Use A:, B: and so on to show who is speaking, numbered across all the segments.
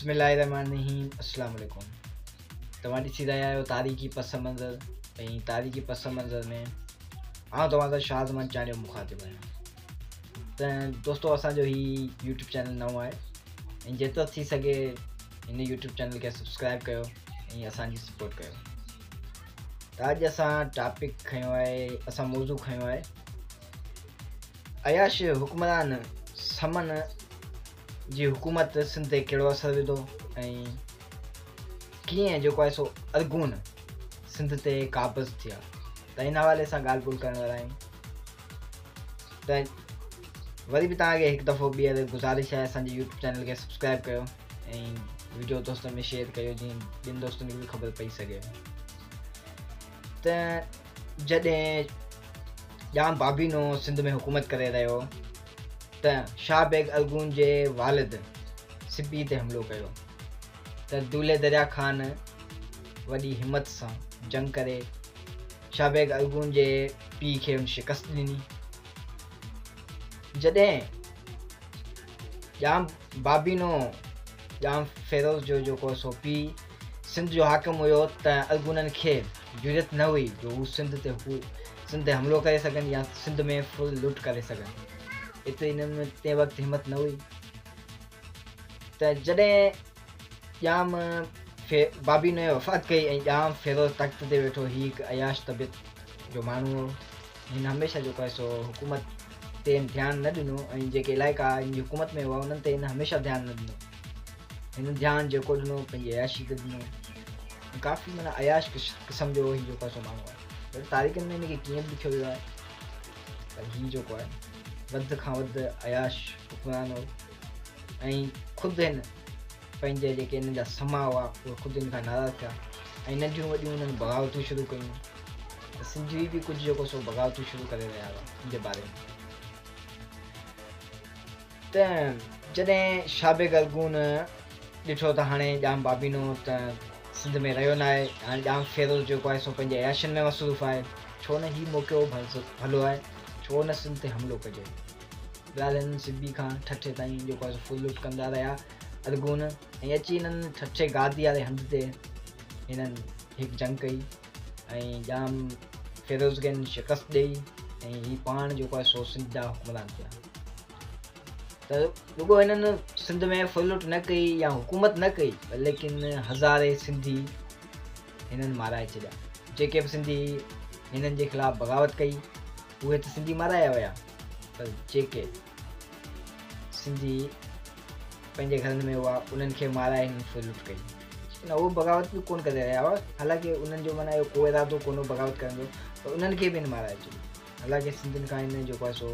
A: بسم الله الرحمن الرحيم السلام عليڪم توهان ڏسي رهيا آهيو تاريخي پس منظر ۽ تاريخي پس منظر ۾ آئون توهان سان شاهه زمان چانڊيو مخاطب آهيان ته دوستو اسان جو هي يوٽيوب چينل نئون آهي ۽ جيترو ٿي سگهي هن يوٽيوب چينل کي سبسڪرائب ڪيو ۽ اسان جي سپورٽ ڪيو ته اڄ اسان ٽاپڪ کنيو آهي اسان موضوع کنيو آهي عياش حڪمران سمن جي حڪومت سنڌ تي ڪهڙو اثر وڌو ۽ ڪيئن جيڪو آهي سو ارغون سنڌ تي قابض ٿيا ته ان حوالي سان ڳالهه ٻولهه ڪرڻ وارا آهيون ته وري به توهان کي هڪ دفعو ٻيهر گذارش آهي اسان جي يوٽيوب چينل کي سبسڪرائب ڪيو ۽ ويڊيو دوستن ۾ شيئر ڪيو جيئن ٻين دوستن کي به خبر پئي سگهي ته جڏهن ڄام بابينو سنڌ ۾ حڪومت ڪري رهيو ته شاهه بيگ ارغون جي والد سبي تي حملو ڪيو ته دولهه دريا خان وڏي همت سان جنگ ڪري شاهه بيگ ارغون جي پيء کي هن شڪست ڏني. جڏهن ڄام بابينو ڄام فيروز جو جيڪو سو پيء سنڌ جو حاڪم هيو ته ارغونن کي جرئت نه هئي جو هو سنڌ تي سنڌ تي حملو ڪري سگهن يا سنڌ ۾ ڦر لٽ ڪري سگهن. ايتري انهن ۾ تنهن وقت همت نه هئي ته جڏهن ڄام بابينوء وفات ڪئي ۽ ڄام فيروز تخت تي ويٺو. هي هڪ عياش طبيعت جو ماڻهو هو. هن هميشه جيڪو آهي سو حڪومت تي ڌيان نه ڏنو ۽ جيڪي علائقا هن جي حڪومت ۾ هئا انهن تي هن هميشه ڌيان نه ڏنو. هن ڌيان جيڪو ڏنو پنهنجي عياشي تي ڏنو. ڪافي معنيٰ عياش قسم جو هي جيڪو آهي سو ماڻهو آهي. پر تاريخن ۾ هن کي ڪيئن به لکيو ويو آهي پر هي جيڪو آهي وڌ کان وڌ عياش حڪمران هو ۽ خود هن پنهنجي جيڪي هنن جا سما هئا اهي خود هن کان ناراض ٿيا ۽ ننڍيون وڏيون هنن بغاوتون شروع ڪيون ته سنڌي به ڪجهه جيڪو سو بغاوتون شروع ڪري رهيا هئا ان جي باري ۾ ته جڏهن شاهه بيگ ارغون ڏٺو ته هاڻي ڄام بابينو ته سنڌ ۾ رهيو ناهي، هاڻي ڄام فيروز جيڪو آهي سو پنهنجي عياشين ۾ مصروف آهي، ڇو نه هي موقعو ڀلو آهي، ڇو نه سنڌ تي حملو ڪجي. بهرحال هنن سبي کان ٺٽي تائين جيڪو آهي سو ڦر لٽ ڪندا رهيا ارغون ۽ اچي هنن ٺٽي گادي واري هنڌ تي هنن هڪ جنگ ڪئي ۽ ڄام فيروز کي هنن شڪست ڏئي ۽ هي پاڻ جيڪو آهي سو سنڌ جا حڪمران ٿيا. ته رڳو هنن سنڌ ۾ ڦرلٽ نه ڪئي يا حڪومت نه ڪئي ليڪن هزارين سنڌي هنن مارائي ڇڏيا جيڪي به سنڌي هنن جي خلاف بغاوت ڪئي اهي ته سنڌي مارايا ويا پر جيڪي سنڌي پنهنجي گهرن ۾ هئا انهن کي مارائي هنن ڦرلٽ ڪئي نه اهو بغاوت به ڪونه ڪري رهيا هئا حالانڪه انهن جو معنيٰ اهو ڪو ارادو ڪونه هو بغاوت ڪرڻ جو پر انهن کي به هن مارائي ڇڏيو حالانڪه سنڌين کان هن جيڪو آهي سو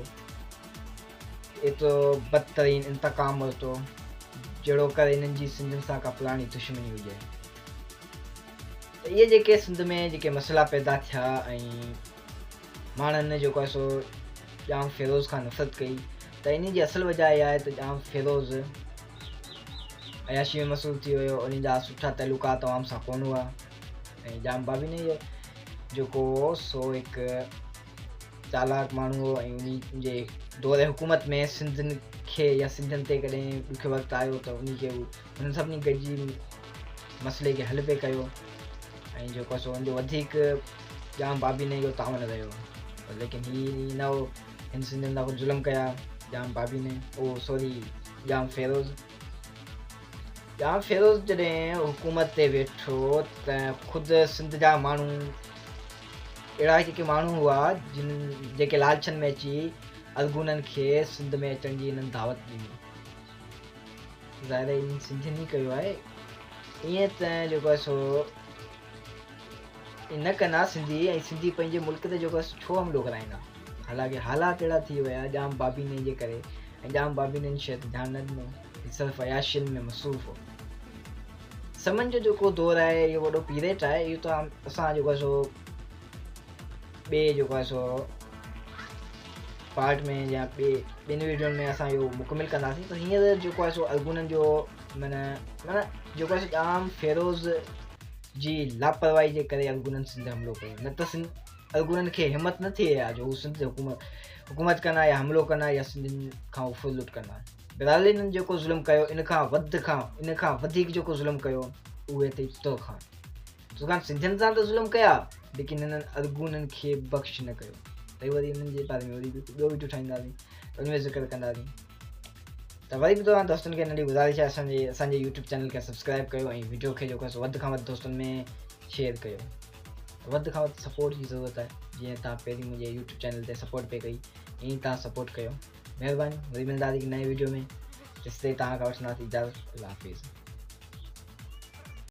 A: ايترو بدترين انتقام ورتو جهڙوڪر انهن جي سنڌين سان ڪا پراڻي دشمني هجي ته اهي جيڪي سنڌ ۾ جيڪي مسئلا پيدا ٿيا ۽ ماڻهن جيڪو آهي سو ڄام فيروز کان نفرت ڪئي ته انهي جي اصل وجه اها آهي ته ڄام فيروز عياشي ۾ مصروف ٿي ويو ان جا سٺا تعلقات عوام سان ڪونه هئا ۽ ڄام بابي نه جيڪو سو هڪ چالاڪ ماڻهو هو ۽ انهي جي دور حڪومت ۾ سنڌين کي يا سنڌين تي ڪڏهن ڏکيو وقت آيو ته انهي کي انهن سڀني گڏجي مسئلي کي حل پئي ڪيو ۽ جيڪو سو ان جو وڌيڪ ڄام بابيني جو تعاون رهيو ليڪن هي نه هو هن سنڌين تان ڪجهه ظلم ڪيا ڄام بابيني او سوري ڄام فيروز ڄام فيروز جڏهن حڪومت تي ويٺو ته خود سنڌ جا ماڻهو اهڙا جيڪي ماڻهو هئا جن جيڪي لالچن ۾ اچي ارغونن کي سنڌ ۾ اچڻ جي هنن دعوت ڏني. ظاهر آهي انهن سنڌين ئي ڪيو آهي. ائين ته جيڪو آهي سو نه ڪندا سنڌي ۽ سنڌي پنهنجي ملڪ تي جيڪو آهي ڇو حملو ڪرائيندا. حالانڪه حالات اهڙا ٿي ويا ڄام بابيني جي ڪري ۽ ڄام بابيني ان شيء تي ڌيان نه ڏنو. هي صرف عياشين ۾ مصروف هو. سمن جو جيڪو دور آهي اهو وڏو پيريڊ آهي اهو ته اسان جيڪو آهي سو ٻئي جيڪو آهي سو پارٽ ۾ يا ٻئي ٻن ويڊيون ۾ اسان اهو مڪمل ڪنداسين پر هينئر جيڪو آهي سو ارغونن جو معنيٰ معنيٰ جيڪو آهي سو ڄام فيروز جي لاپرواهي جي ڪري ارغونن سنڌ حملو ڪيو نه ته سنڌ ارغونن کي همت نه ٿئي ها جو هو سنڌ تي حڪومت حڪومت ڪندا يا حملو ڪندا يا سنڌين کان ڦر لٽ ڪندا. بهرحال انهن جيڪو ظلم ڪيو ان کان وڌ کان ان کان وڌيڪ جيڪو ظلم ڪيو اهي اٿئي ترخان. ترخان سنڌين سان ته ظلم ڪيا ليڪن انهن ارغونن کي بخش نه ڪيو. ته وري انهن جي باري ۾ وري به ٻيو ويڊيو ٺاهينداسين ته ان ۾ ذڪر ڪنداسين. ته وري به توهان دوستن کي ننڍي گذارش آهي اسان جي يوٽيوب چينل کي سبسڪرائب ڪيو ۽ ويڊيو کي جيڪو آهي وڌ کان وڌ دوستن ۾ شيئر ڪيو. وڌ کان وڌ سپورٽ جي ضرورت آهي. جيئن توهان پهرين منهنجي يوٽيوب چينل تي سپورٽ پئي ڪئي ائين توهان سپورٽ ڪيو. مهرباني. وري ملنداسين هڪ نئين ويڊيو ۾. تيستائين توهان کان وٺنداسين اجازت. الله حافظ.